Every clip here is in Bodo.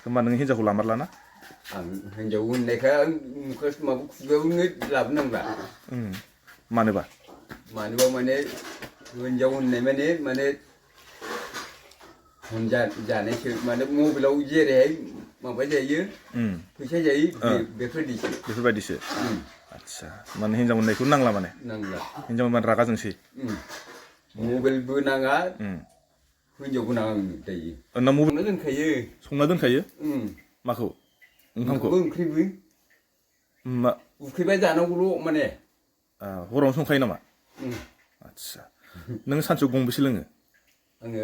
होमबा नों हिनजावखौ लामारलाना? आं हिनजाव होननायखाय आं माबा खुगायावनो लाबोनांला। मानोबा? मानोबा माने हिनजाव होननाय माने जानायसो माने मबाइलाव जेरैहाय माबा जायो फैसा जायो बेफोरबायदिसो आदसा माने हिनजाव होननायखौ नांला माने नांला हिनजाव होनबानो रागा जोंसै मबाइलबो नाङा हिनजावबो नाङा दायो ना मबाइल संना दोनखायो माखौ ओंखामखौ ओंख्रिबो उखैबा जानांगौल' माने हरावनो संखायो नामा? आदसा नों सानसेयाव गंबेसे लोङो? आङो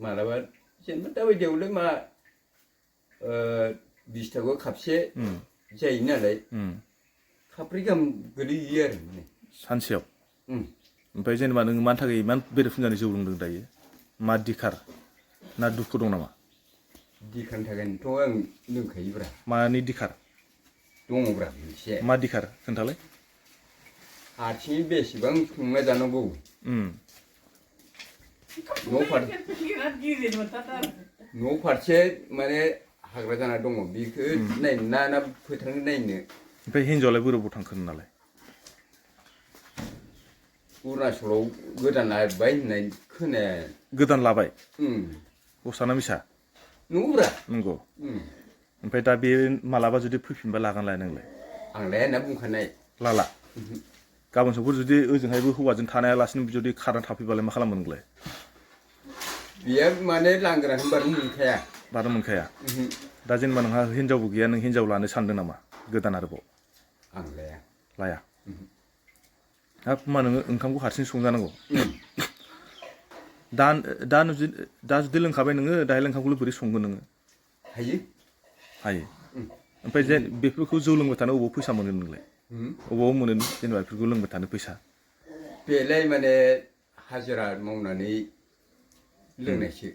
मालाबा जेनेबा दाबायदियावलाय मा 20 थाखा खापसे जायो नालाय खापब्रै गाहाम गोलैयो आरो माने सानसेयाव ओमफ्राय जेनेबा नों मानि थाखाय इमान बेरे-फुंजानि जौ लोंदों दायो मा दिखार ना दुखु दं नामा? दिखारनि थाखायनोथ' आं लोंखायोब्रा मानि दिखार दङब्रा मोनसे मा दिखार खोन्थालाय हारसिङै बेसेबां संना जानांगौ न' फारसे माने हाग्रा जाना दङ बेखौ नायनो ना फोथारनो नायनो ओमफ्राय हिनजावलाय बोराबाव थांखो नालाय अरुणाचलाव गोदान लाबाय होननाय खोनाया गोदान लाबाय गस्लाना मिसा नंगौब्रा नंगौ ओमफ्राय दा बे मालाबा जुदि फैफिनबा लागोन लाया नोंलाय आं लाया होनना बुंखानाय लाला गाबोन समफोर जुदि ओजोंहायबो हौवाजों थानायालासिनो जुदि खारना थाफैबालाय मा खालामगोन नोंलाय? बेयो माने लांग्राखौ बारनो मोनखाया दा जेनेबा नोंहा हिनजावबो गैया नों हिनजाव लानो सानदों नामा गोदान आरोबाव? आं लाया हाब मा नोङो ओंखामखौ हारसिं संजानांगौ दा जुदि लोंखाबाय नोङो दाहाय ओंखामखौल' बोरै संगोन नोङो? हायो ओमफ्राय जे बेफोरखौ जौ लोंबाय थानो अबाव फैसा मोनो नोंलाय? अबाव मोनो जेनेबा बेफोरखौ लोंबाय थानो फैसा? बेलाय माने हाजिरा मावनानै लोंनायसो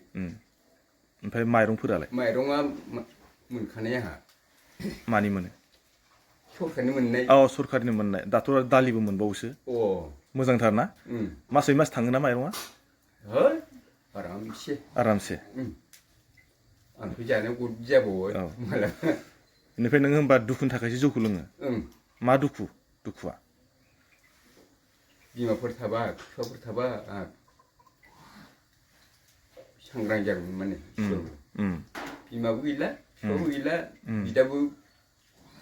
ओमफ्राय माइरंफोरालाय? माइरङा मोनखानाय आंहा मानि मोनो? सरखारनि मोननाय सरखारनि मोननाय दाथ' दालिबो मोनबावोसो मोजांथार ना? मासै मास थाङोना माइरङा? आरामसे आंथ' जानायाव गद जाबावो बेनिफ्राय नोङो होमबा दुखुनि थाखायसो जौखौ लोङो? मा दुखुआ? बिमाफोर थाबा बिफाफोर थाबा सांग्रां जागौमोन माने बिमाबो गैला बिफाबो गैला बिदाबो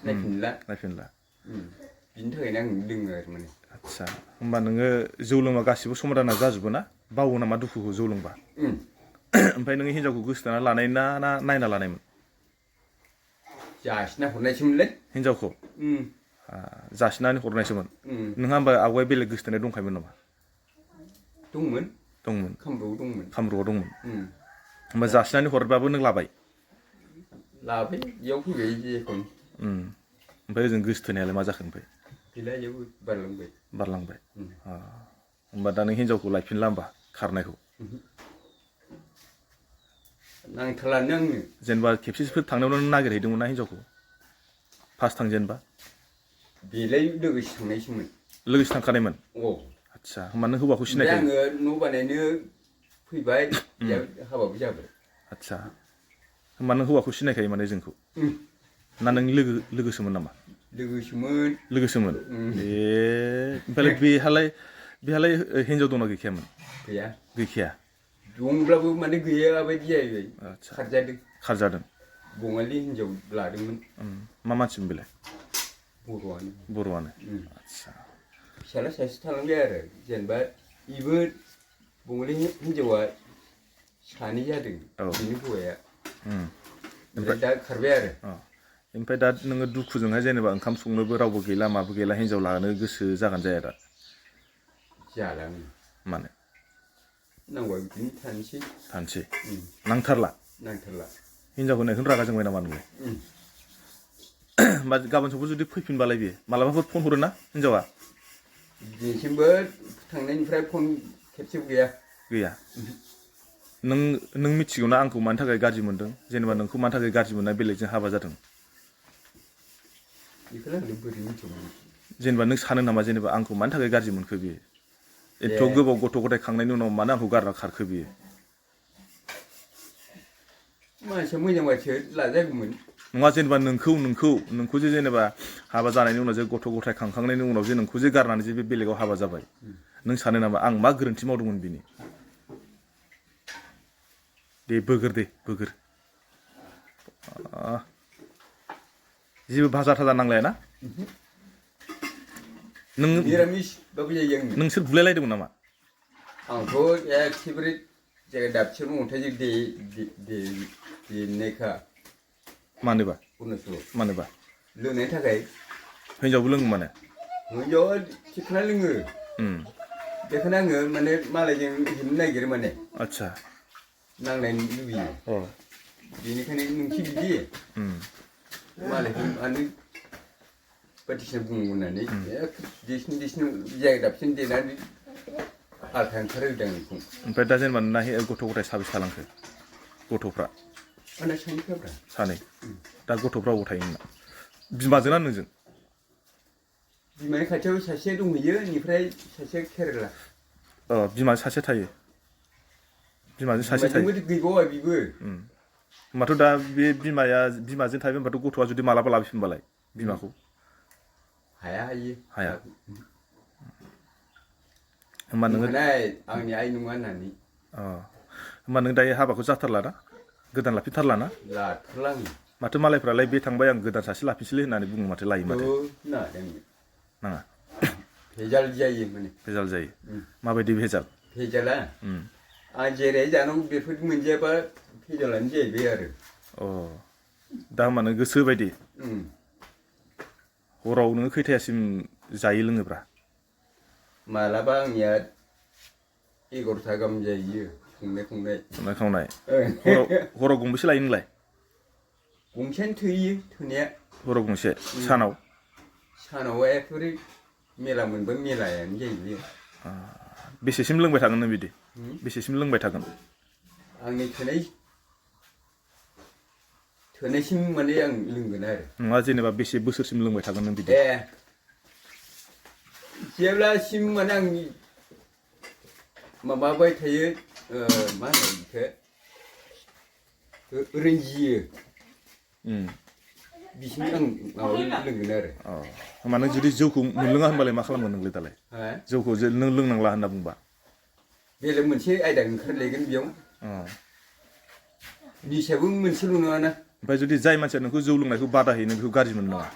नायफिनला बिनि थाखायनो आं लोङो आरो माने आदसा होमबा नोङो जौ लोंबा गासिबो समाधाना जाजोबो ना? बावो नामा दुखुखौ जौ लोंबा? ओमफ्राय नोङो हिनजावखौ गोसोथोना लानाय ना नायना लानायमोन? जासिना हरनायसोमोनलै हिनजावखौ जासिनानै हरनायसोमोन नोंहा होमबा आवगाय बेलेग गोसोथोनाय दंखायोमोन नामा? दंमोन कामरुआव दंमोन होमबा जासिनानै हरबाबो नों लाबाय बेयाव फैबाय जेखुनु ओमफ्राय ओजों गोसोथोनायालाय मा जाखो ओमफ्राय? गैला इयावबो बारलांबाय होमबा दा नों हिनजावखौ लायफिनला होमबा खारनायखौ? नांथारलानो आंनो जेनेबा खेबसेफोर थांनायावनो नों नागिरहैदोंमोन ना हिनजावखौ फार्स्ट थांजेनबा? बेलाय लोगोसे थांनायसोमोन लोगोसे थांखानायमोन? आदसा होमबा नों हौवाखौ सिनायखायो? आङो न' बानायनो फैबाय हाबाबो जाबाय आदसा होमबा नों हौवाखौ सिनायखायो माने जोंखौ? ना नोंनि लोगोसोमोन नामा? लोगोसोमोन ओमफ्राय बेहालाय हिनजाव दंना गैखायामोन? गैखाया दंब्लाबो माने गैया बायदि जाहैबाय खारजादों बङालि हिनजाव लादोंमोन मा मानसिमोन बेलाय? बर'आनो आदसा फिसाला सासे थालांबाय आरो जेनेबा बेबो बङालि हिनजावा सानै जादों बिनि हौवाया ओमफ्राय दा खारबाय आरो ओमफ्राय दा नोङो दुखुजोंहाय जेनेबा ओंखाम संनोबो रावबो गैला माबो गैला हिनजाव लानो गोसो जागोन जाया दा? जाला मानो? नांगौबा बिदिनो थानोसै नांथारला हिनजाव होनायखौनो रागा जोंबाय नामा नोंलाय? होमबा गाबोन समफोर जुदि फैफिनबालाय बेयो मालाबाफोर फन हरो ना हिनजावा? दिनैसिमबो थांनायनिफ्राय फन खेबसेबो गैया नों मिथिगौ ना आंखौ मानि थाखाय गाज्रि मोनदों जेनेबा नोंखौ मानि थाखाय गाज्रि मोनना बेलेगजों हाबा जादों? बेखौलाय आं बोरै मिथिगौमोन जेनेबा नों सानो नामा जेनेबा आंखौ मानि थाखाय गाज्रि मोनखो बियो एथ' गोबाव गथ' गथाय खांनायनि उनाव मानो आंखौ गारना खारखो बियो? मानसिया मोजांबासो लाजागौमोन नङा जेनेबा नोंखौ जे जेनेबा हाबा जानायनि उनाव जे गथ' गथाय खांखांनायनि उनाव जे नोंखौ जे गारनानै जे बे बेलेगाव हाबा जाबाय नों सानो नामा आं मा गोरोन्थि मावदोंमोन बिनि दे बोगोर जेबो भाजा थाजा नांलाया ना निरामिसबाबो जायो आंनो नोंसोर बुलायलायदोंमोन नामा आंथ' एखेबारे जायगा दाबसेयावनो अन्थाइजों देनायखा मानोबा अरुणाचलाव लोंनायनि थाखाय हिनजावबो लोङो माने हिनजावा थिखोना लोङो बेखौनो आङो माने मालायजों हेबनो नागिरो माने आच्छा नांनाय लुबैयो बेनिखायनो नोंखि बिदि मालायखौ मानो बायदिसिना बुङो होननानै देसिनो जायगा दाबसिनो देनानै आलथा ओंखारहोदों आंखौ ओमफ्राय दा जेनेबा नोंना गथ' गथाय साबेसे थालांखो गथ'फ्रा आंना सानैखाब्रा सानै दा गथ'फ्रा अबाव थायो नोंना बिमाजों ना नोंजों बिमानि खाथियाव सासे दंहैयो बेनिफ्राय सासे केरेला बिमा सासे थायो बिमाजों सासे थायो गैबावा बिबो होमबाथ' दा बे बिमाजों थायो होमबाथ' गथ'आ जुदि मालाबा लाबोफिनबालाय बिमाखौ हाया होमबा नोङो आंनि आइ नङा होननानै होमबा नों दायो हाबाखौ जाथारला ना गोदान लाफिनथारला ना लाथारला आङो माथो मालायफ्रालाय बे थांबाय आं गोदान सासे लाफिनसैलै होननानै बुङो माथो लायो माथो नाङा भेजाल जायो माने भेजाल जायो माबायदि भेजाला आं जेरै जानांगौ बेफोरखौ मोनजायाबा भेजालानो जाहैबाय आरो दा होमबा नों गोसो बायदि हराव नोङो खैथायासिम जायो लोङोब्रा मालाबा आंनिया 11था गाहाम जायो संनाय खावनाय हराव गंबेसे लायो नोंलाय गंसेयानो थोयो थोनाया हराव गंसे सानाव एखेबारे मेला मोनबा मेलायानो जाहैबाय बेसेसिम लोंबाय थागोन नों बिदि बेसेसिम लोंबाय थागोन आंनि थोनायसिम माने आं लोंगोन आरो नङा जेनेबा बेसे बोसोरसिम लोंबाय थागोन नों बिदि जेब्लासिम माने आं माबाबाय थायो मा होनो बेखौ रोंजियो बिसिम आं लोंगोन आरो होमबा नों जुदि जौखौ मोनलोङा होनबालाय मा खालामगोन नोंलाय दालाय जौखौ नों लोंनांला होनना बुंबा बेलेग मोनसे आयदा ओंखारलायगोन बेयाव निसायाबो मोनसेल' नङाना ओमफ्राय जुदि जाय मानसिया नोंखौ जौ लोंनायखौ बादा होयो नों बेखौ गाज्रि मोनो नामा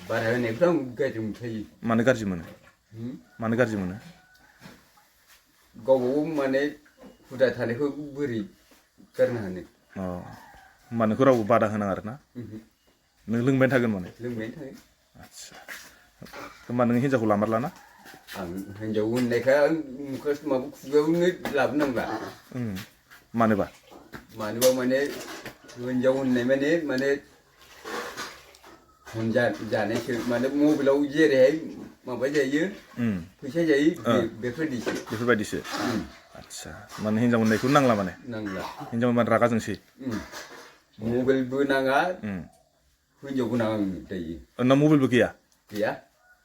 बादा होनायफ्रा आं गाज्रि मोनखायो मानो गाज्रि मोनो गावबा गाव माने हुदा थानायखौ बोरै गारनो हानो होमबा नोंखौ रावबो बादा होनाङा आरो ना नों लोंबाय थागोन माने आच्छा होमबा नों हिनजावखौ लामारला ना आं हिनजाव होननायखाय आं माबा खुगायावनो लाबोनांला मानोबा माने हिनजाव होननाय माने जानायसो माने मबाइलाव जेरैहाय माबा जायो फैसा जायो बेफोरबायदिसो आच्छा माने हिनजाव होननायखौ नांला माने हिनजाव होनबा रागा जोंसै मबाइलबो नाङा हिनजावबो नाङा दायो ना मबाइलबो गैया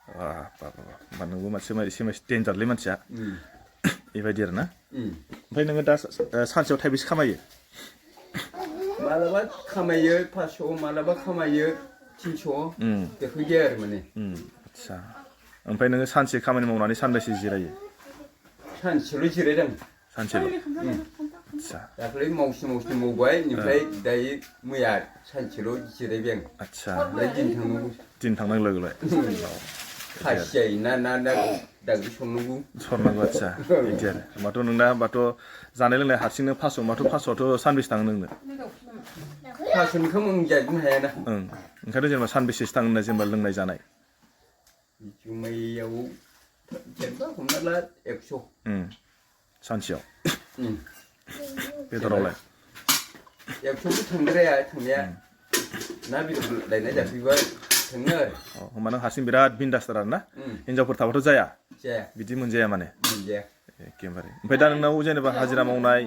होमबा नोंबो एसे डेन्जारलै मानसिया बेबायदि आरो ना ओमफ्राय नोङो दा सानसेयाव थाइबेसे खामायो मालाबा खामायो 500 मालाबा खामायो 300 बेफोरबायदि आरो माने आच्छा ओमफ्राय नोङो सानसे खामानि मावनानै सानबेसे जिरायो सानसेल' जिरायदों सानसेल' दाख्लै मावसि मावबाय ओमफ्राय दायो मैया सानसेल' जिरायबाय आं आच्छा ओमफ्राय दिन थांनांगौ लोगोलाय खासि जायो ना दांग्रि सरनांगौ आच्छा बिदि आरो होमबाथ' जानाय लोंनाय हारसिंनो 500 होमबाथ' 500आथ' सानबेसे थाङो नोंनो 500 ओंखाम आं जाजोबनो हायाना ओंखायनो जेनेबा सानबेसेसो थाङो जेनेबा लोंनाय जानाय जुमाइयाव जेनेबा हमना ला 100 सानसेयाव बेदरावलाय 100बो थांद्राया थांनाया ना बेदर लायनाय जाफैबा थाङो आरो होमबा नों हारसिं बिराद बिन्दास आरो ना हिनजावफोर थाबाथ' जाया बिदि मोनजाया माने एखेबारे ओमफ्राय दा नोंनाव जेनेबा हाजिरा मावनाय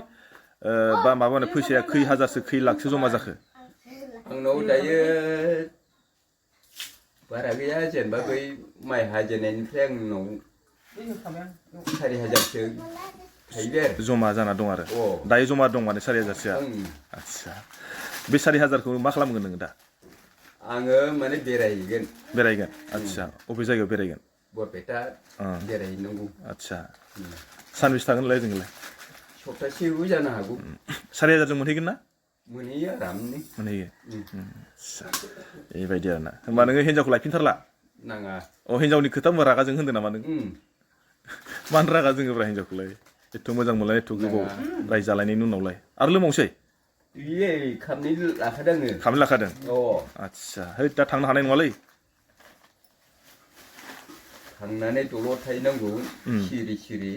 बा माबा होनो फैसाया खै हाजारसो खै लाखसो जमा जाखो आंनाव दायो बारा गैया जेनेबा बै माइ हाजेननायनिफ्राय आंनाव 4,000सो थाहैबाय आरो जमा जाना दं आरो दायो जमा दं माने 4,000सोआ आदसा बे 4,000खौ मा खालामगोन नोङो दा आङो माने बेरायगोन आदसा अबे जायगायाव बेरायगोन बरपेटा बेरायहैनांगौ आदसा सानबेसे थागोनलाय जोंलाय सप्तासेबो जानो हागौ 4,000जों मोनहैगोन ना मोनहैयो आरामनो मोनहैयो आदसा बेबायदि आरोना होमबा नोङो हिन्जावखौ लायफिनथारला नाङा हिन्जावनि खोथा बुंबा रागा जों होन्दों नामा नों मानो रागा जोङोब्रा हिन्जावखौलाय एथ' मोजां मोनलाय एथ' गोबाव रायजो जालायनायनि उनावलाय आरो लोंबावनोसै इये खामनि लाखादों आङो खामनि लाखादों आदसा है दा थांनो हानाय नङालै थांनानै दलर थाहैनांगौ सिरि सिरि